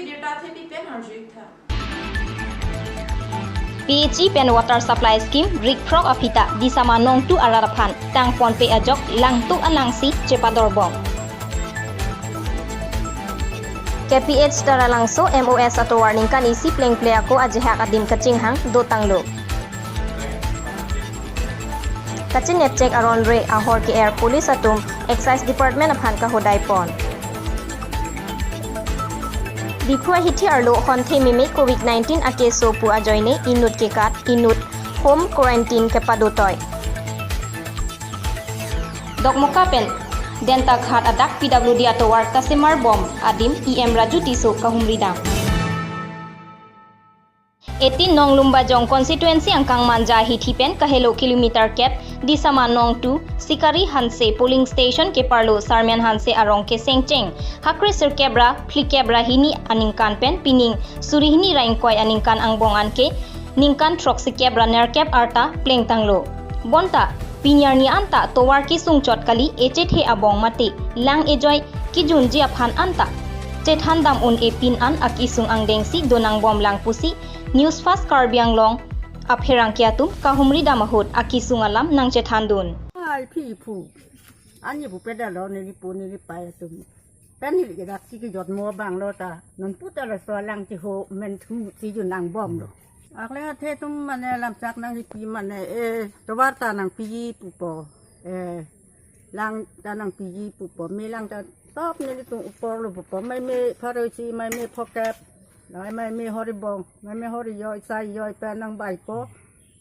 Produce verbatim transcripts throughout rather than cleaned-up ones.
Birta thepi pen arju-ik tha. P H E pen water supply scheme rikphrok aphi ta Disama nongtu arat aphan tangponpe ajok langtuk anangsi chepadorbom. K P H Taralangso M O S atovar ningkan isi plengple ako ajahak adim kachinghang dotanglo. Kachinepchek aron re ahor ke-er police atum Excise Department aphan kahodai pon. Diphu ahithi arlo honthe meme Covid nineteen akeso pu ajoine inut kekat inut home quarantine kepadotoi. Dokmoka pen Dentaghat adak P W D atovar kasemarbom adim E M Raju Tisso kahumridam. Eighteen nong Lumbajong constituency angkang Manja hithi pen kahelo kilometer kep Disama nongtu Sikari Hanse polling station keparlo Sarmen Hanse arong kesengcheng hakre sirkep ra phlikep ra hini aningkan pen pining suri hini ra ingkoi aningkan angbong anke ningkan throksikep ra nerkep arta plengtanglo. Bonta pini arni anta tovar kesung chot kali echethe abong mate lang ejoi kejunji aphan anta chethandam un-e pin an akesung angdengsi donangbomlang pusi News Fast Karbi Anglong apherangke atum kahumridam ahut akesung alam nangchethandun. Ai phi phu. Ani bu pedalo neli pu neli pai atum. Pen neli ke dak si kejotmo abang lo ta. Non puta laso alang cheho menthu si junangbomlo. Akle athe atum mane lamchak nangkipi mane, eh, tovar ta nangpiji pupo. Eh, lang ta nangpiji pupo. Me lang ta top nelitum upor lo pupo. Maime pharo isi, maime phokep. Lai maime horibong, maime hori joi, sai joi pen nangbaipo.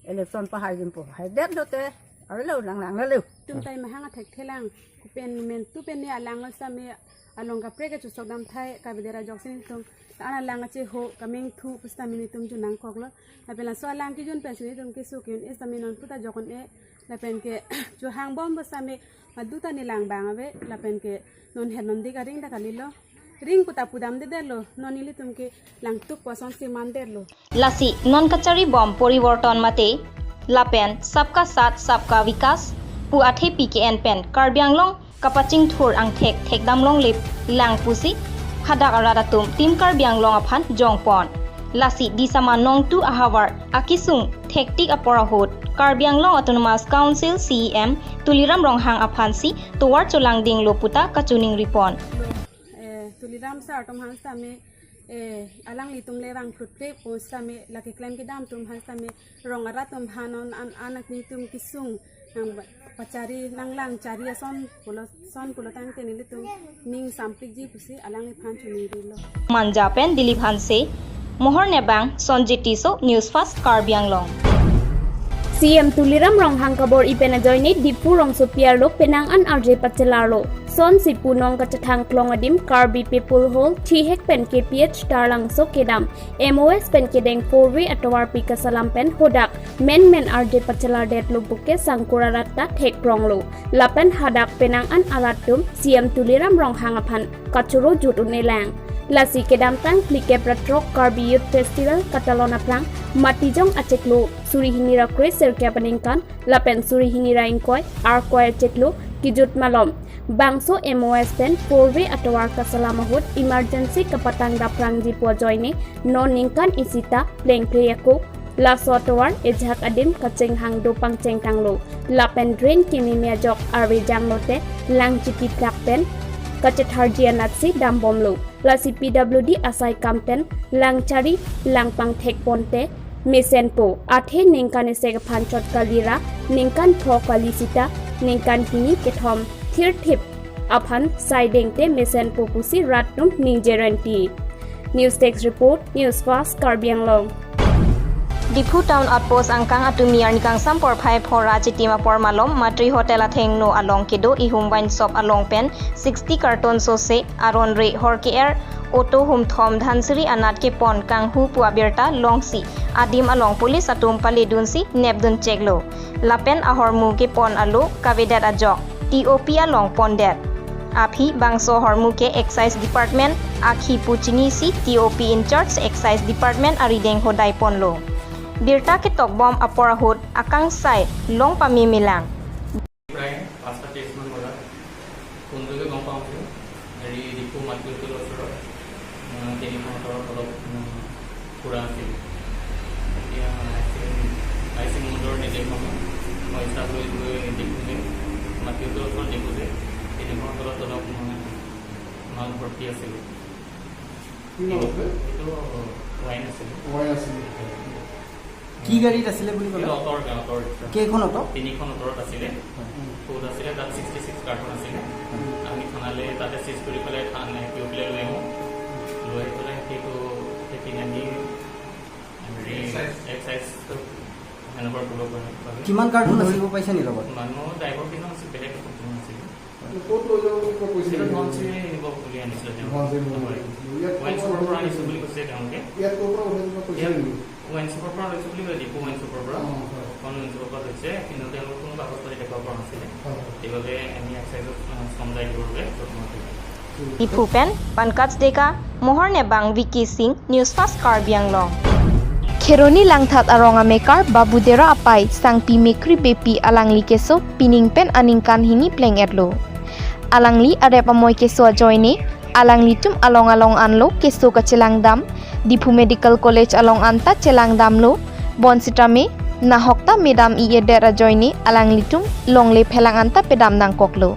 Election pahai jimpo. Haidet lote. Avelo lang lang lo. Tum tai mahang athekthelang. Kopi pen men tu pen ne alang lo same along kaprek kechusok dam thai kavedet ajoksi nelitum. Ana lang acheho kameng thu pusitame nelitum junangkoklo. Lapen laso alang kejun pensi nelitum keso ke-un-e same non puta jok un-e. Lapen ke chuhangbom pusitame maduta nelang bang ave. Lapen ke non het non dik aring ta kalilo. Ring puta pudamdedetlo. Non nelitum ke langtuk puson si mandetlo. Lasi non kacharibom poriborton mate lapen Sabka Saath Sabka Vikas pu athepi ke-en pen Karbi Anglong kapachingthur angthek thekdam longle lang pusi hadak arat atum Team Karbi Anglong aphan jongpon. Lasi Disama nongtu ahavar akesung thektik apor ahut Karbi Anglong Autonomous Council C E M Tuliram Ronghang aphansi tovar cholangdinglo puta kachiningripon. Eh, Tuliram sir atum aphan sitame, eh, alanglitum le vangphrutpre pusitame lake klem kedam atum aphan sitame rong arat atum aphan non an an akni atum kesung nang pachari nanglang chari ason pulo son pulo tangte nelitum ning sampikji pusi alangliphan chiningrilo. Manja pen Dilip Hanse, Mohor Nebang, Sonjit Tisso, News Fast Karbi Anglong. C E M Tuliram Ronghang kabor-i pen ajoine Diphu rongsopi arlo penang an arje pachelarlo. Sonsi pu nong kachethang klong adim Karbi People Hall thihek pen K P H Taralangso kedam M O S pen kedeng four way atovarpi kasalam pen hodak menmen arje pachelardetlo buke sangkur arat ta thekpronglo. Lapen hadak penang an arat atum C E M Tuliram Ronghang aphan kachoro jut un-elang. Lasi kedamtang phlikep ra throk Karbi Youth Festival katalon aphrang Matijong achiklo suri hini ra kre sirkep aningkan lapen suri hini ra ingkoi arkoi achiklo kejut malom. Bangso M O S pen four way atovar kasalam ahut emergency kapatang daprangji pu ajoine non ningkan isi ta plengple ako. Laso atovar ejahak adim kachinghang do pangchengtanglo. Lapen drain kememe ajok arve janglote lang chipi plak pen kachetharji anatsi dambomlo. Lasi P W D asai kam pen lang chari lang pangthekponte mesenpo. Athe ningkan isi aphan chot kali ra ningkan pho kali sita ningkan hini kethom thirthip aphan saidengte mesenpo pusi rat atum ningje renti. News Desk Report, News Fast Karbi Anglong. Diphu Town Outpost angkang atumi arni kangsam porphai phora chitim apor malom Matri Hotel athengno along kedo ihum wine shop along pen sixty carton sose aron re hor ke-er auto humthom dhansiri anat kepon kanghu pu abirta longsi adim along police atum paledunsi nepdun cheklo. Lapen ahormu kepon alo kavedet ajok T O P along pondet. Aphi bangso ahormu ke Excise Department akhi pu chinisi T O P in charge Excise Department arideng hodai ponlo. Birta ketokbom apor ahut akangsai long pamemelang. প্ৰায় পাঁচটা ত্ৰিশ মান বজাত ফোনটোকে গম পাওঁ যে হেৰি ডিফু মাতৃ হোটেলৰ ওচৰত, আহ, তিনিশ সত্তৰ পৰা আছিল। এতিয়া আই চি, আই চি মণ্ডলৰ নিৰ্দেশ মৰ্মে মই ষ্টাফ লৈ গৈ দেখোঁতে, মাটিৰ তলত দেখোঁতে, তিনিশ তলত অলপ মই মাল ভৰ্তি আছিলোঁ। কি মাল আছিলে? এইটো ৱাইন আছিলে। ৱাইন আছিলে। কি গাড়ীত আছিলে বুলি ক'লে? এইটো অটৰ, অটৰ ৰিক্সা। কেইখন অট? তিনিখন অটৰত আছিলে। হয়। ক'ত আছিলে? তাত ছিক্সটি ছিক্স কাৰ্টুন আছিলে। হয়। আমি থানালৈ তাতে চিজ কৰি পেলাই থানালৈ পি অ' পিলৈ লৈ আহোঁ। লৈ আহি পেলাই সেইটো, সেইখিনি আমি হেৰি, এক্সাইজ। এক্সাইজটো হেণ্ড অভাৰ কৰিব পৰা বাবে। কিমান কাৰ্টুন ধৰিব পাৰিছে নি লগত? মানুহ ড্ৰাইভাৰ কেইজন আছিল, বেলেগ কোনো নাছিল। ক'ত লৈ যাব বুলি কৈ কৈছিলে? এইটো ধনশিৰি নিব বুলি আনিছিলে তেওঁ। ধনশিৰি নিব বুলি হয়। কৈছিলে। ইয়াত ৱাইন ক'ৰ পৰা শ্বপৰ পৰা আনিছে বুলি কৈছে তেওঁলোকে। ইয়াত ক'ৰ পৰা উঠাই দিব কৈছিলে ইয়াত নেকি? ৱাইন শ্বপৰ পৰা লৈছে বুলি কয়, ডিপু ৱাইন শ্বপৰ পৰা। অ, হয়। এখন ৱাইন শ্বপৰ পৰা লৈছে, কিন্তু তেওঁলোকৰ কোনো কাগজ পাতি দেখুৱাব পৰা নাছিলে। হয়, হয়। সেইবাবে আমি এক্সাইজত, আহ, চমজাই দিবৰ বাবে যত্ন কৰিলোঁ। Diphu pen Pankaj Deka, Mohor Nebang, Vicky Singh, News Fast Karbi Anglong. Kheroni Langthat arong amekar Babu Dera apai Sangpi Mekri Beypi alangli keso pining pen aningkan hini pleng-etlo. Alangli arep amoi keso ajoine alanglitum along along anlo keso kachelangdam, Diphu Medical College along anta chelangdamlo, bonsitame nahok ta medam i-edet ajoine alanglitum longle phelang anta pedam nangkoklo.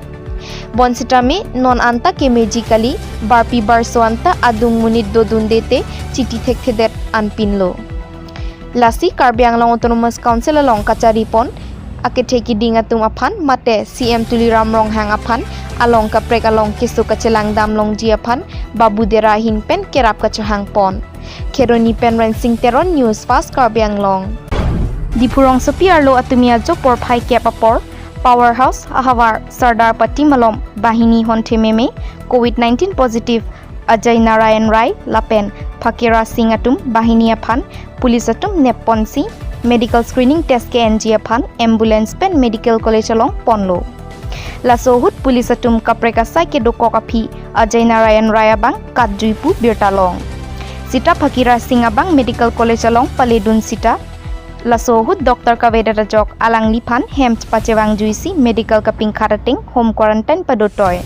Bonsitame non anta kemeji kali, barpi barso anta adung monit dodunde te chiti thekthedet anpinlo. Lasi Karbi Anglong Autonomous Council along kacharipon akethe kiding atum aphan mate C M Tuliram Ronghang aphan along kaprek along keso kachelangdam longji aphan Babu Dera ahin pen kerap kachohangpon. Kheroni pen Rensing Teron, News Fast Karbi Anglong. Diphu rongsopi arlo atumi ajo porphai kep apor Power House ahavar Sardar Patti malom banghini honthe meme Covid nineteen positive Ajay Narayan Rai lapen Phakira Singh atum banghini aphan police atum nepponsi medical screening test ke-enji aphan ambulance pen medical college along ponlo. Laso ahut police atum kaprek asai kedokok aphi Ajay Narayan Rai abang katjui pu birta long. Sita Phakira Singh abang medical college along paledun sita, laso ahut doctor kavedet ajok alangliphan hem pachevangjuisi medical kapingkhat ateng home quarantine padotoi.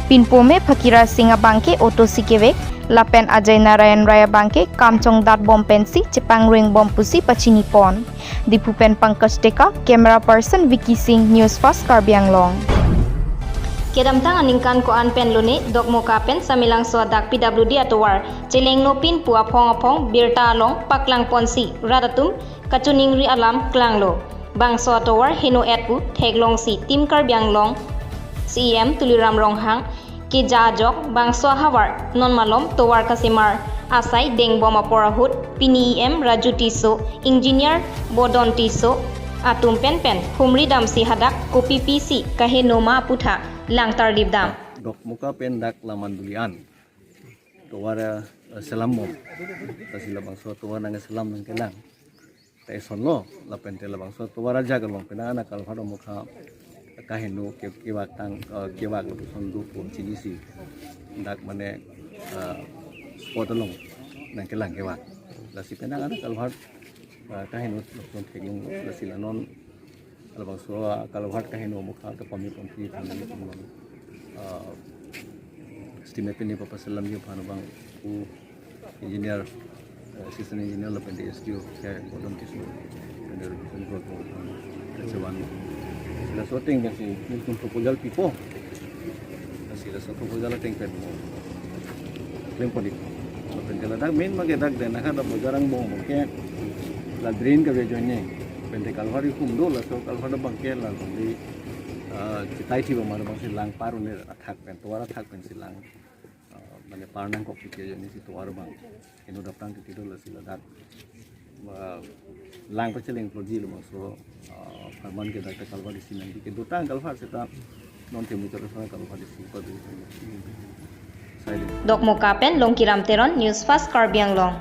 Pinpo me Phakira Singh abangke auto si kevek, lapen Ajay Narayan Rai abangke kam chongdat bom pensi chepangreng bom pusi pachinipon. Diphu pen Pankaj Deka, camera person Vicky Singh, News Fast Karbi Anglong. Kedamtang aningkan ko-an pen lone Dokmoka pen Samelangso adak P W D atovar chelengno pin pu aphong aphong birta along paklangponsi rat atum kachiningri alam klanglo. Bangso atovar heno-et pu theklongsi Team Karbi Anglong C E M Tuliram Ronghang keja ajok bangso ahavar non malom tovar kasemar asai dengbom apor ahut pini E M Raju Tisso, Engineer Bodon Tisso atum penpen humri damsi hadak kopi pisi kaheno ma aputhak langtar dipdam. Dokmoka pen dak Lamanduli an tovar, eh, selambom. Lasi labangso tovar nangselam nangkelang ta esonlo, lapen te labangso tovar ajak along penang ana culvert amokha kaheno ke, kevak tang, eh, kevak lapuson do pu chinisi dak mane, eh, spot along nangkelang kevak. Lasi penang ana culvert, eh, kaheno lapuson theklong, lasi la non labangso culvert kaheno amokha kapami ponpi than, ah, estimate pini papaselam yo phan bang ku engineer, eh, assistant engineer lapen S D O ke Bodon Tisso, lapen revision ko ko sewan. Laso ateng pensi nelitum proposal pipo. Lasi laso proposal ateng pen mo klem pon-ik. Lapen ke ladak main mage dak den akha da bojarang bong ke la drain kave ajoine. Lapen te culvert ikum do, laso culvert abangke la longle, ah, chetai thi bom mar bangsi lang par un-e athak pen, tovar athak pensi lang, ah, mane par nangkok ke ajoine si tovar abang heno daptang ke tidur, lasi ladak, ah, lang pacheleng ploji lo maso, ah, pharman ke dak culvert isi nangji ke dotang culvert seta non te muchot asal culvert isi padu. Sai. Dokmoka pen Longkiram Teron, News Fast Karbi Anglong.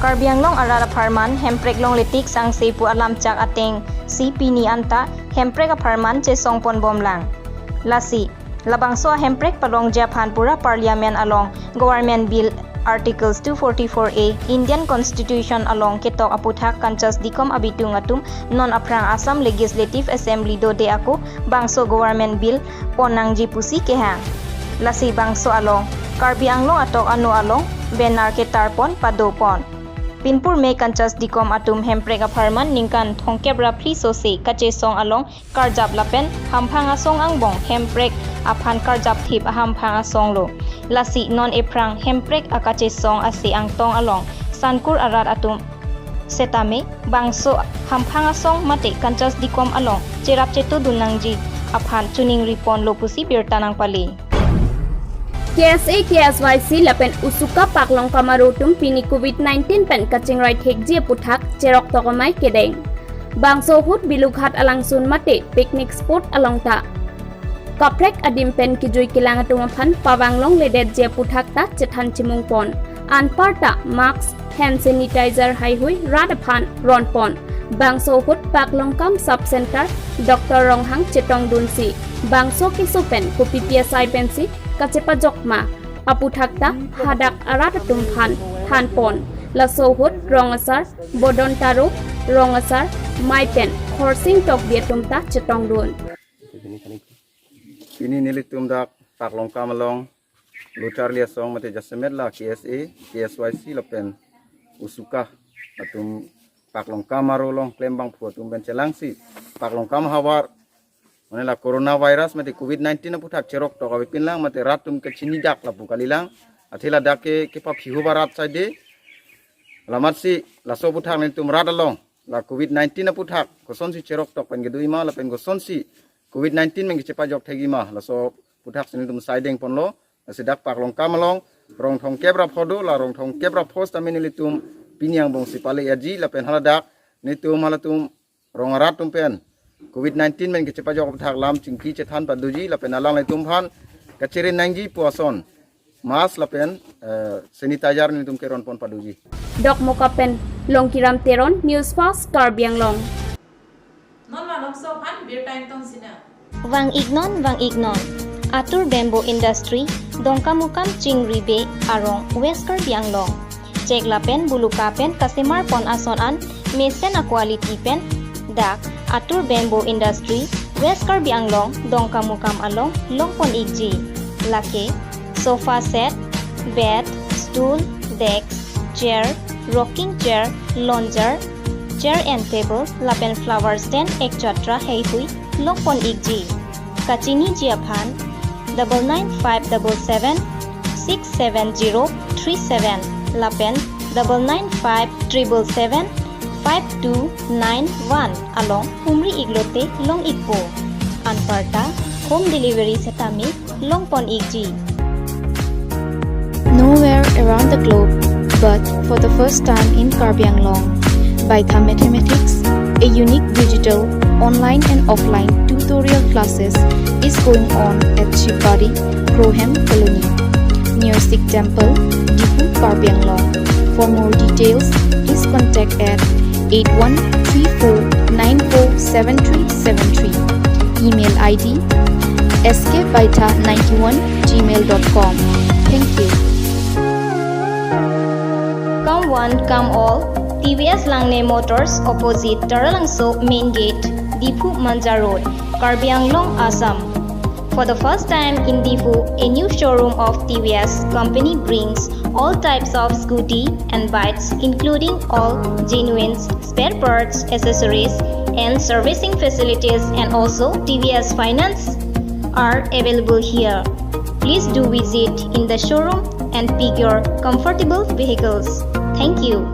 Karbi Anglong arat apharman hemprek longle tik sangse pu alam chak atengsi pini anta hemprek apharman chesongpon bomlang. Lasi labangso ahemprek palongji aphan pura Parliament along Government Bill Articles two forty-four A Indian Constitution along ketok aputhak kanchas dikom abitung atum non aphrang Assam Legislative Assembly dode ako bangso Government Bill pon nangji pusi kehang. Lasi bangso along Karbi Anglong atok ano along banner ketarpon padopon. Pinpur me Kanchas Dikom atum Hemprek apharman ningkan thomkep ra phli sose kachesong along karjap lapen hamphang asong angbong Hemprek aphan karjap thip ahamphang asong lo. Lasi non ephrang Hemprek akachesong ase angtong along Sankur arat atum setame bangso hamphang asong mate Kanchas Dikom along cherap chetudun nangji aphan choningri ponlo pusi birta nangpale. K S A, K S Y C lapen USUKA paklongkam aro atum pini covid nineteen pen kachingrai thekji aputhak cheroktok amei kedeng. Bangso ahut Bilughat alangsun mate picnic spot along ta kaprek adim pen kejui kelang atum aphan pavang longledetji aputhak ta chethan chimung pon. Anparta mask, hand sanitizer haihui rat aphan ron pon. Bangso ahut paklongkam sub center Doctor Ronghang chetongdunsi bangso keso pen kopipi asai pensi kachepajok ma aputhak ta hadak arat atum aphan than pon. Laso ahut rong asar Bodon Taro, rong asar Maipen Khorsing Tokbi atum ta chetongdun. Pini nelitum dak paklongkam along lo charli asong mate jasemet la K S A, K S Y C lapen USUKA atum paklongkam aro along klembangphu atum pen chelangsi paklongkam havar mane la coronavirus mate covid nineteen aputhak cheroktok avepinlang mate rat atum kachinidak lapu kalilang. Athe ladak ke kepaphihu ba rat saide. Lamatsi laso aputhak nelitum rat along la covid nineteen aputhak kosonsi cheroktok pen kedo-i ma lapen kosonsi covid nineteen pen kechepajok thekji ma, laso aputhak si nelitum saideng ponlo. Lasi dak paklongkam along rong thomkep ra pho do, la rong thomkep ra pho setame nelitum pini angbongsi pale aji lapen haladak nelitum halatum rong arat atum pen covid nineteen pen kechepajok aputhak lam chingki chethan padoji lapen alanglitum aphan kachirin nangji pu ason mask lapen, eh, sanitizer nelitum keron pon padoji. Dokmoka pen Longkiram Teron, News Fast Karbi Anglong. Non malomso aphan birta ingtong sinang. Vang-iknon, vang-iknon. Atur Bamboo Industry, Dongkamukam Chingri Bey arong, West Karbi Anglong. Chek lapen buluka pen kasemar pon ason an mesen a-quality pen dak Atur Bamboo Industry, West Karbi Anglong, Dongkamukam along long pon-ikji. Lake sofa set, bed, stool, desk, chair, rocking chair, lounger, chair and table, lapen flower stand, et cetera haihui long pon-ikji. Kachiniji aphan double nine five double seven six seven zero three seven lapen double nine five triple seven five two nine one along humri-ik lote long-ikpo. Anparta home delivery setame long pon-ikji. Nowhere around the globe, but for the first time in Karbi Anglong, Baitha Mathematics, a unique digital online and offline tutorial classes is going on at Shivbari, Krohem Colony, near Sikh Temple, Diphu, Karbi Anglong. For more details, please contact at eight one three four nine four seven three seven three. Email I D S K Baitha ninety-one gmail dot com. Thank you. Come one, come all. T V S Langne Motors, opposite Taralangso Main Gate, Diphu Manja Road, Karbi Anglong, Assam. For the first time in Diphu, a new showroom of T V S company brings all types of scooty and bikes, including all genuine spare parts, accessories, and servicing facilities, and also T V S finance are available here. Please do visit in the showroom and pick your comfortable vehicles. Thank you.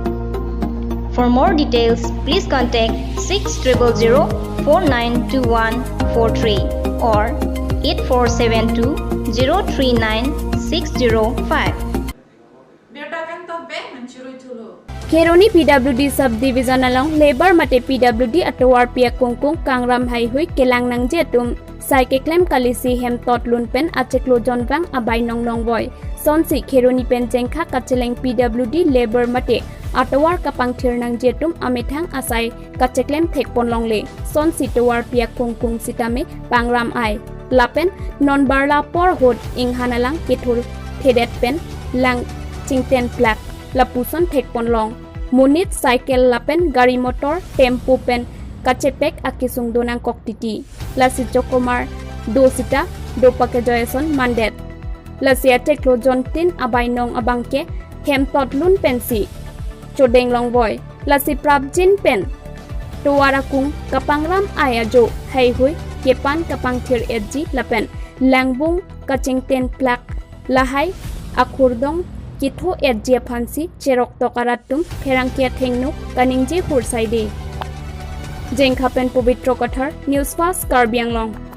For more details, please contact six triple zero four nine two one four three or eight four seven two zero three nine six zero five. Birta kangton pen menchurui thulo. Kheroni P W D subdivision along labour mate P W D atovar pi akungkung kangram haihui kelang nangji atum sai keklem kalisi hem tot lun pen achiklo jonvang abai nong nongvoi. Sonsi Kheroni pen Jengkha kacheleng P W D labour mate atovar kapangthir nangji atum amethang asai kacheklem thek pon longle. Sonsi tovar pi akungkung sitame pangram ai. Lapen non barla apor ahut inghan alang kethur thedet pen lang chingten plak lapuson thek pon long. Monit, cycle lapen gari motor, tempo pen kachepek akesung do nangkok titi. Lasi chokomar do sita do pakejoi ason mandet. Lasi achiklo jontin abai nong abangke hem tot lun pensi Todeng Longboi. Lasi prapjin pen tovar akung kapangram ai ajo heihui kepan kapangthir etji lapen langbung kachingten plak lahai akhurdong ketho etji aphansi cheroktok arat atum pherangke athengno kaningje hur saide. Jengkha pen Pabitra Kathar, News Fast Karbi Anglong.